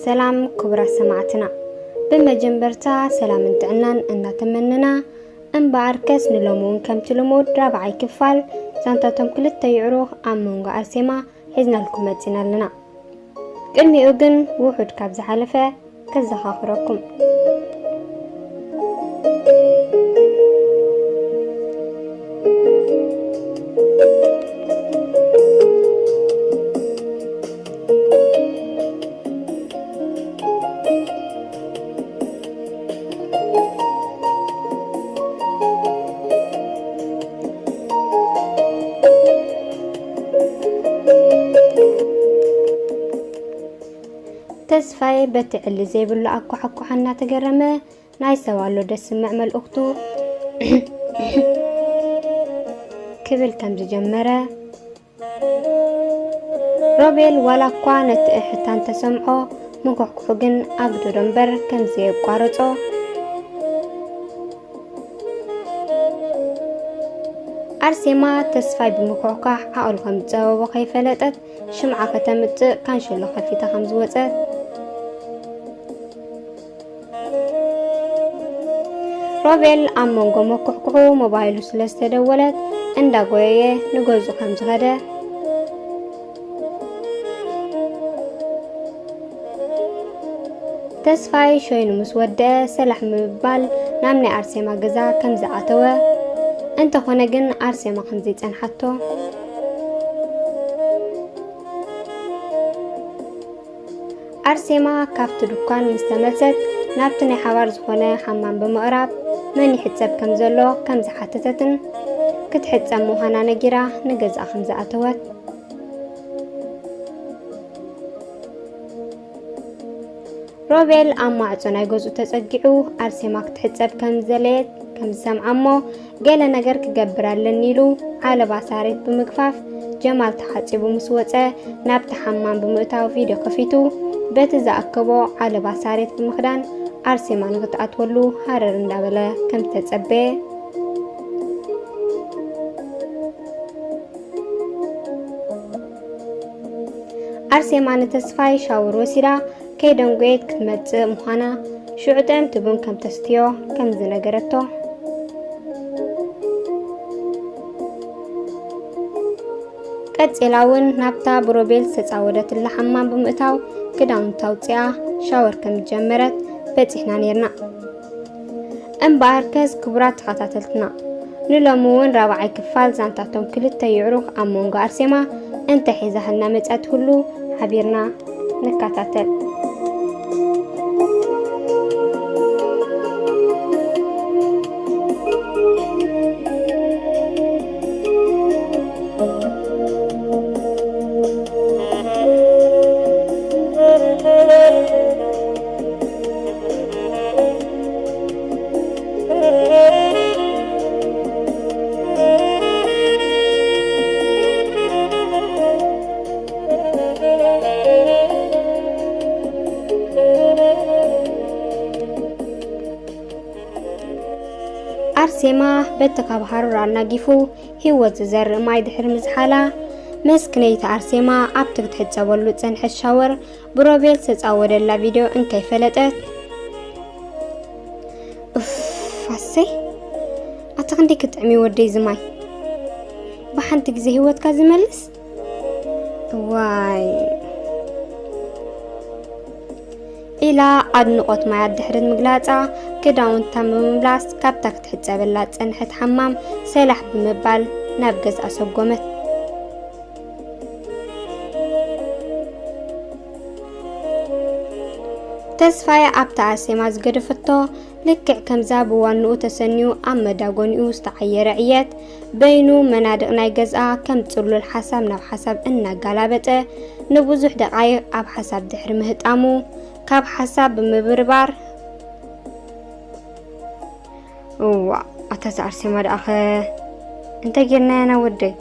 ሰላም ክቡራት ሰማዕትና፣ ብመጀመርታ ሰላምን ጥዕናን እናተመነና፣ እምበኣርከስ ንሎሚ እውን ከምቲ ልሙድ ራብዓይ ክፋል ዛንታቶም ክልተ ይዕሩኽ ኣብ መንጎ ኣርሴማ ሒዝናልኩም መጺና ኣለና። ቅድሚኡ ግን ውሑድ ካብ ዝሓለፈ ከዘኻኽረኩም። ተስፋይ በቲ ዕሊ ዘይብሉ ኣኳሓኳሓ እናተገረመ፣ ናይ ሰብ ኣሎ ደስምዕ መልእኽቱ ክብል ከም ዝጀመረ፣ ሮቤል ዋላ እኳ ነቲ እሕታ እንተሰምዖ፣ ምኩሕኩሑ ግን ኣግደዶ እምበር ከም ዘየቋረጾ። ኣርሴማ ተስፋይ ብምኩሕኳሕ ዓቕሉ ከም ዝጸበቦ ከይፈለጠት፣ ሽምዓ ከተምጽእ ካንሸሎ ከፊታ ከም ዝወጸት። ሮቤል ኣብ መንጎ መኩሕኩሑ ሞባይሉ ስለ ዝተደወለት፣ እንዳጎየየ ንገዝኡ ከም ዝኸደ። ተስፋይ ሸይኑ ምስ ወደአ፣ ሰላሕ ምባል ናብ ናይ ኣርሴማ ገዛ ከም ዝኣተወ፣ እንተኾነ ግን ኣርሴማ ከም ዘይጸንሓቶ። ኣርሴማ ካብቲ ድኳን ምስ ተመልሰት፣ ናብቲ ናይ ሓባር ዝኾነ ሓማም ብምቕራብ፣ መን ይሕጸብ ከም ዘሎ ከም ዝሓተተትን፣ ክትሕጸብ ምዃና ነጊራ ንገዝኣ ከም ዝኣተወት። ሮቤል ኣብ ማዕጾ ናይ ገዝኡ ተጸጊዑ፣ ኣርሴማ ክትሕጸብ ከም ዝደለየት ከም ዝሰምዓ እሞ፣ ገለ ነገር ክገብር ኣለኒ ኢሉ ዓለባ ሳሬት ብምግፋፍ፣ ጀማል ተሓጺቡ ምስ ወጸ፣ ናብቲ ሓማም ብምእታው ቪድዮ ከፊቱ፣ በቲ ዝኣከቦ ዓለባ ሳሬት ብምኽዳን፣ ኣርሴማ ንኽትኣትወሉ ሃረር እንዳበለ ከም ዝተጸበየ። ኣርሴማ ንተስፋይ ሻወር ወሲዳ ከይደንጎየት ክትመጽእ ምዃና፣ ሽዑ ጥዕምቲ ቡን ከም ተስትዮ ከም ዝነገረቶ። ቀጺላ እውን ናብታ ብሮቤል ዝተጻወደትላ ሓማም ብምእታው ክዳውንታ ኣውጺኣ ሻወር ከም ዝጀመረት በጺሕና ኔርና። እምበኣርከስ ክቡራት ተኸታተልትና፣ ንሎሚ እውን ራብዓይ ክፋል ዛንታቶም ክልተ ይዕሩኽ ኣብ መንጎ ኣርሴማ እንታይ ሒዛህልና መጽያ ትህሉ ሓቢርና ንከታተል። ኣርሴማ በቲ ካብ ሃሩር ኣናጊፉ ህይወት ዝዘርእ ማይ ድሕሪ ምዝሓላ፣ መስክነይቲ ኣርሴማ ኣብቲ ክትሕጸበሉ ዝጸንሐት ሻወር ብሮቤል ዝተጻወደላ ቪድዮ እንከይፈለጠት፣ ኡፍ፣ ኣሰይ፣ ኣታ ክንደይ ክጥዕም እዩ ወደይ ዝማይ። ብሓንቲ ግዜ ህይወትካ ዝመልስ። እዋይ። ኢላ ኣድንቖት ማይ ኣድሕርት ምግላጻ፣ ክዳውንታ ብምምላስ ካብታ ክትሕጸበላ ዝጸንሐት ሓማም ሰላሕ ብምባል ናብ ገዝኣ ሰጎመት። ተስፋይ ኣብታ ኣርሴማ ዝገደፈቶ ልክዕ ከምዛ ብዋንኡ ተሰንዩ ኣብ መዳጎኒኡ ዝተዓየረ ዕየት፣ በይኑ መናድቕ ናይ ገዝኣ ከም ጽሉል ሓሳብ ናብ ሓሳብ እናጋላበጠ፣ ንብዙሕ ደቓይቕ ኣብ ሓሳብ ድሕሪ ምህጣሙ፣ ካብ ሓሳብ ብምብርባር፣ እዋ፣ ኣታ እዛ ኣርሴማ ደኣኸ እንታይ ጌርናያ ና ወደይ?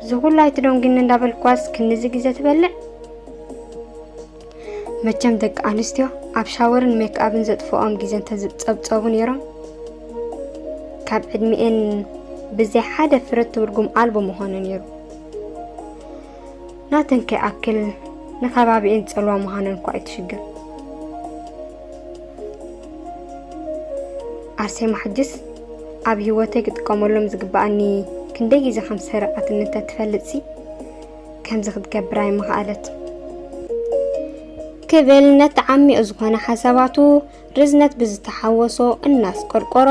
እዚ ኩሉ ኣይትደንጉኒ እንዳበልኳስ ክንዚ ግዜ ትበልዕ? መቸም ደቂ ኣንስትዮ ኣብ ሻወርን ሜክኣብን ዘጥፍኦም ግዜ እንተዝጸብጸቡ ነይሮም፣ ካብ ዕድሚኤን ብዘይ ሓደ ፍረ ትርጉም ኣልቦ ምኾነ ነይሩ። ናተን ከይኣክል ንከባቢኤን ጸልዋ ምዃነን እኳ እዩ እቲ ሽግር። ኣርሴማ፣ ሕጅስ ኣብ ህይወተይ ክጥቀመሎም ዝግብኣኒ ክንደይ ግዜ ከም ዝሰረቐትኒ እንተትፈልጥሲ፣ ከምዚ ክትገብር ኣይምኸኣለትን። ክብል ነቲ ዓሚቕ ዝኾነ ሓሳባቱ ርዝነት ብዝተሓወሶ እናስቆርቆሮ፣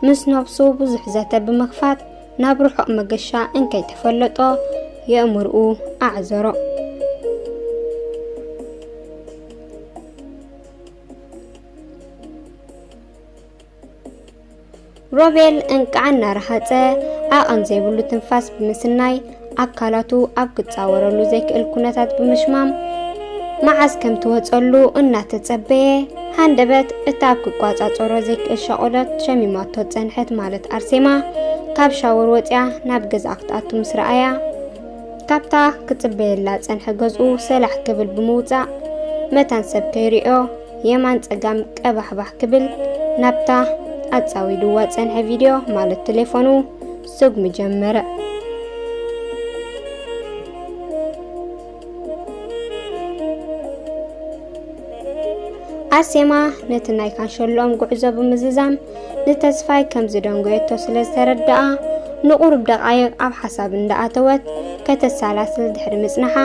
ምስ ነብሱ ብዙሕ ዘተ ብምኽፋት፣ ናብ ርሑቕ መገሻ እንከይተፈለጦ የእምርኡ ኣዕዘሮ። ሮቤል እንቃዕ እናረሃጸ፣ ዓቐን ዘይብሉ ትንፋስ ብምስናይ፣ ኣካላቱ ኣብ ክጻወረሉ ዘይክእል ኩነታት ብምሽማም፣ መዓስ ከም ትወጸሉ እናተጸበየ፣ ሃንደበት እታ ኣብ ክቋጻጸሮ ዘይክእል ሻቕሎት ሸሚማቶ ጸንሐት፣ ማለት ኣርሴማ፣ ካብ ሻወር ወጺኣ ናብ ገዛኣ ክትኣቱ ምስ ረኣያ፣ ካብታ ክጽበየላ ጸንሐ ገዝኡ ሰላሕ ክብል ብምውጻእ፣ መታን ሰብ ከይርእዮ የማን ጸጋም ቀባሕባሕ ክብል ናብታ ኣጻዊድዋ ጸንሐ ቪድዮ፣ ማለት ቴሌፎኑ፣ ስጉሚ ጀመረ። ኣርሴማ ነቲ ናይ ካንሸሎኦም ጉዕዞ ብምዝዛም ንተስፋይ ከም ዝደንጎየቶ ስለ ዝተረድኣ፣ ንቑሩብ ደቓይቕ ኣብ ሓሳብ እንዳኣተወት ከተሰላስል ድሕሪ ምጽናሓ፣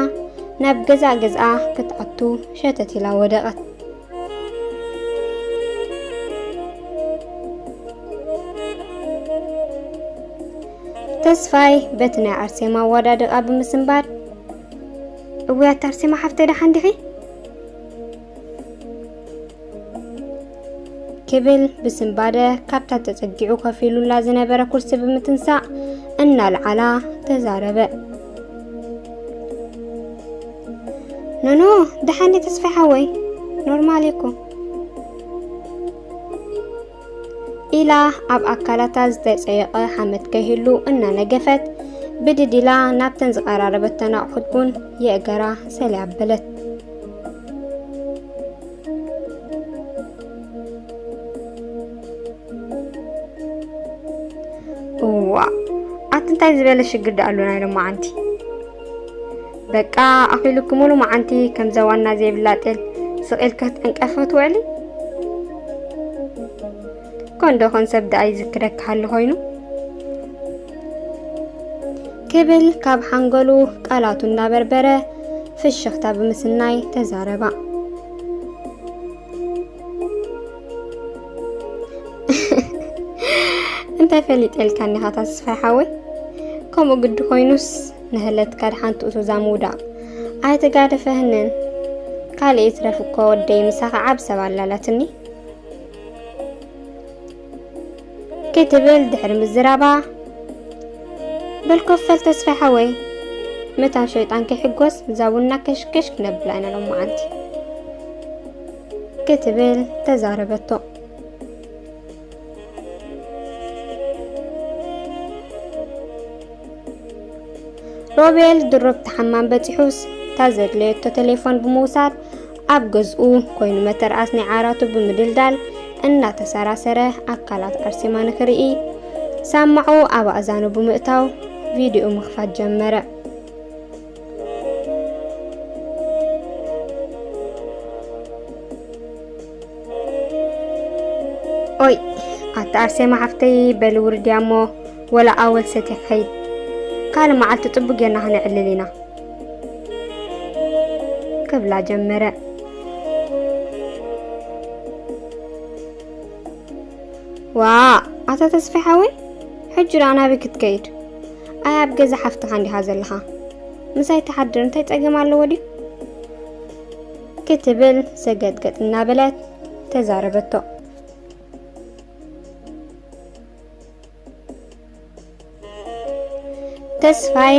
ናብ ገዛእ ገዝኣ ክትኣቱ ሸተት ኢላ ወደቐት። ተስፋይ በቲ ናይ ኣርሴማ ኣወዳድቓ ብምስንባድ፣ "እውይ ኣታ ኣርሴማ ሓፍተይ፣ ደሓን ዲኺ?" ክብል ብስንባደ ካብታ ተጸጊዑ ኮፍ ኢሉላ ዝነበረ ኩርሲ ብምትንሳእ እናልዓላ ተዛረበ። "ኖኖ፣ ደሓን እየ ተስፋይ ሓወይ፣ ኖርማል እየ እኮ" ኢላ ኣብ ኣካላታ ዝተጸየቐ ሓመድ ከይህሉ እናነገፈት፣ ብድድ ኢላ ናብተን ዝቐራረበተን ኣቑሑት ቡን የእገራ ሰልያ ኣበለት። እዋ፣ ኣቲ እንታይ ዝበለ ሽግር ደኣ ኣሎ ናይ ሎማዓንቲ? በቃ ኣኺሉኪ ሙሉ መዓንቲ ከምዛ ዋና ዘይብላ ጤል ስቕ ኢልኪ ክትዕንቀፊ ክትውዕሊ? ኮን ዶ ኮን ሰብ ደኣ ይዝክረኪ ሃሉ ኮይኑ? ክብል ካብ ሓንጎሉ ቃላቱ እናበርበረ ፍሽኽታ ብምስናይ ተዛረባ። እንታይ ፈሊጠልካ እኒኻ ተስፋይ ሓወይ? ከምኡ ግዲ ኮይኑስ ንህለትካ ድሓን ትእቱዛ ምውዳቕ ኣይተጋደፈህንን። ካልእ ይትረፍ እኮ ወደይ ምሳኻ ዓብ ሰብ ኣላላትኒ። ክትብል ድሕሪ ምዝራባ፣ በል ኮፈል ተስፋይ ሓወይ፣ መታን ሸይጣን ከይሕጎስ እዛ ቡና ከሽከሽ ክነብላ ኢና ሎማዓንቲ። ክትብል ተዛረበቶ። ሮቤል ድሮ ብቲ ሓማም በጺሑስ፣ እታ ዘድለየቶ ቴሌፎን ብምውሳድ፣ ኣብ ገዝኡ ኮይኑ መተርኣስ ናይ ዓራቱ ብምድልዳል፣ እናተሰራሰረ ኣካላት ኣርሴማ ንኽርኢ፣ ሳማዑ ኣብ ኣእዛኑ ብምእታው፣ ቪድዮ ምኽፋት ጀመረ። ኦይ፣ ኣታ ኣርሴማ ሓፍተይ፣ በሊ ውርድያ እሞ ወላ ኣወል ሰትየ ክኸይድ። ካልእ መዓልቲ ጽቡቅ ጌርና ክነዕልል ኢና። ክብላ ጀመረ። ዋ፣ ኣታ ተስፋይ ሓወይ፣ ሕጂ ደኣ ናበይ ክትከይድ? ኣይ ኣብ ገዛ ሓፍትኻ እንዲኻ ዘለኻ። ምሳይ ትሓድር እንታይ ጸገም ኣለዎ ድዩ? ክትብል ሰገጥገጥ እናበለት ተዛረበቶ። ተስፋይ፣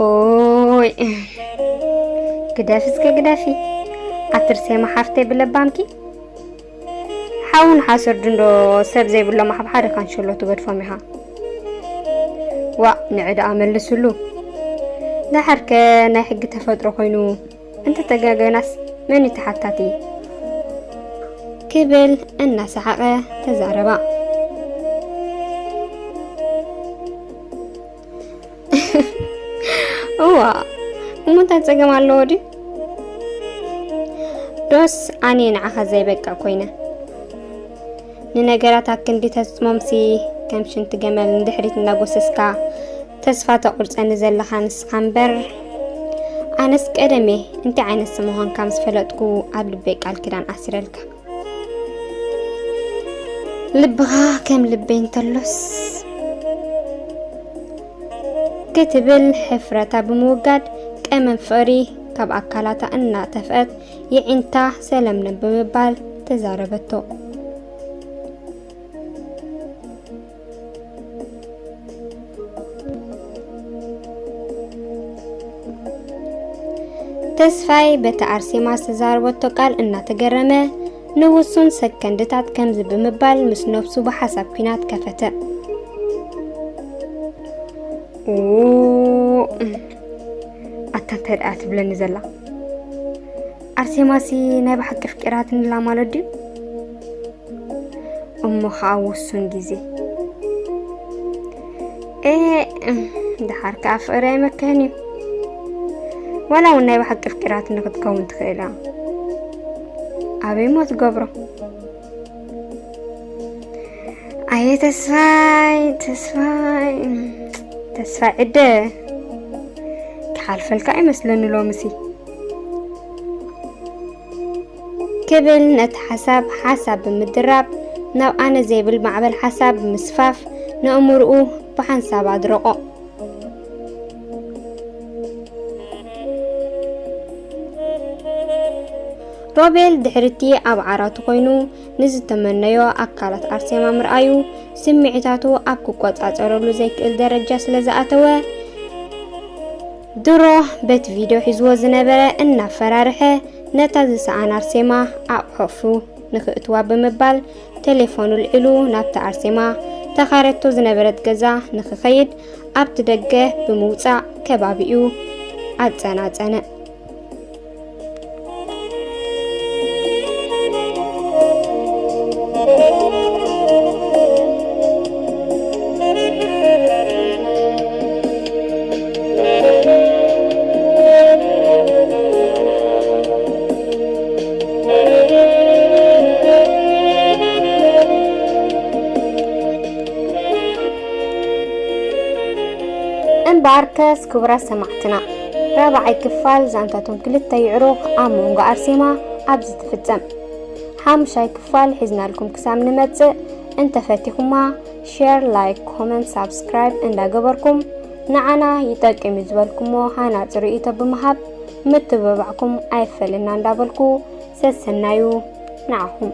ኦይ፣ ግደፊ እስከ ግደፊ። ኣቲ ኣርሴማ ሓፍተይ ብለባምኪ። ሓውን ሓሰርዱ እንዶ ሰብ ዘይብሎም ኣብ ሓደ ካንሸሎ ትገድፎም ኢኻ። ዋእ፣ ንዒ ደኣ መልስሉ። ደሓርከ ናይ ሕጊ ተፈጥሮ ኮይኑ እንተተጋገናስ መን እዩ ተሓታቲ? ክብል እናሰሓቐ ተዛረባ። እዋ፣ እሞ እንታይ ጸገም ኣለዎ ድዩ? ዶስ ኣነ ንዓኻ ዘይበቅዕ ኮይነ? ንነገራት ኣክንዲ ተጽሞምሲ ከም ሽንቲ ገመል ንድሕሪት እናጎሰስካ ተስፋ ተቑርጸኒ ዘለኻ ንስኻ እምበር፣ ኣነስ ቀደም እየ እንታይ ዓይነት ሰብ ምዃንካ ምስ ፈለጥኩ ኣብ ልበይ ቃል ኪዳን ኣሲረልካ። ልብኻ ከም ልበይ እንተሎስ ክትብል ሕፍረታ ብምውጋድ ቀመም ፍቕሪ ካብ ኣካላታ እናጠፍአት የዒንታ ሰለምለም ብምባል ተዛረበቶ። ተስፋይ በቲ ኣርሴማ ዝተዛረበቶ ቃል እናተገረመ ንውሱን ሰከንድታት ከምዚ ብምባል ምስ ነብሱ ብሓሳብ ኲናት ከፈተ። ኡ፣ ኣታ እንታይ ደኣ ትብለኒ ዘላ? ኣርሴማሲ ናይ ብሓቂ ኣፍቂራትኒ ኣላ ማለት ድዩ? እሞ ኸኣ ውሱን ግዜ። ኤ፣ እም፣ ደሓር ከኣ ፍቕሪ ኣይመክሕን እዩ። ዋላ እውን ናይ ብሓቂ ኣፍቂራትኒ ክትከውን ትኽእል እያ። ኣበይ እሞ ትገብሮ? ኣየ ተስፋይ፣ ተስፋይ፣ ተስፋይ ዕደ፣ ክሓልፈልካ ኣይመስለኒ ሎምሲ። ክብል ነቲ ሓሳብ ሓሳብ ብምድራብ ናብ ኣነ ዘይብል ማዕበል ሓሳብ ብምስፋፍ ነእምርኡ ብሓንሳብ ኣድረቖ። ሮቤል ድሕርቲ ኣብ ዓራቱ ኮይኑ ንዝተመነዮ ኣካላት ኣርሴማ ምርኣዩ ስምዒታቱ ኣብ ክቆጻጸረሉ ዘይክእል ደረጃ ስለ ዝኣተወ ድሮ በቲ ቪድዮ ሒዝዎ ዝነበረ እናፈራርሐ ነታ ዝሰኣን ኣርሴማ ኣብ ሑፉ ንኽእትዋ ብምባል ቴሌፎኑ ልዒሉ ናብታ ኣርሴማ ተኻረቶ ዝነበረት ገዛ ንኽኸይድ ኣብቲ ደገ ብምውጻእ ከባቢኡ ኣጸናጸነ። እምበኣርከስ ክቡራት ሰማዕትና፣ ራብዓይ ክፋል ዛንታቶም ክልተ ይዕሩኽ ኣብ መንጎ ኣርሴማ ኣብዚ ትፍጸም። ሓሙሻይ ክፋል ሒዝናልኩም ክሳብ ንመጽእ፣ እንተፈቲኹማ ሼር፣ ላይክ፣ ኮመንት፣ ሳብስክራይብ እንዳገበርኩም ንዓና ይጠቅም እዩ ዝበልኩሞ ሃናጺ ርእይቶ ብምሃብ ምትብባዕኩም ኣይፈለና እንዳበልኩ ሰሰናዩ ንዓኹም።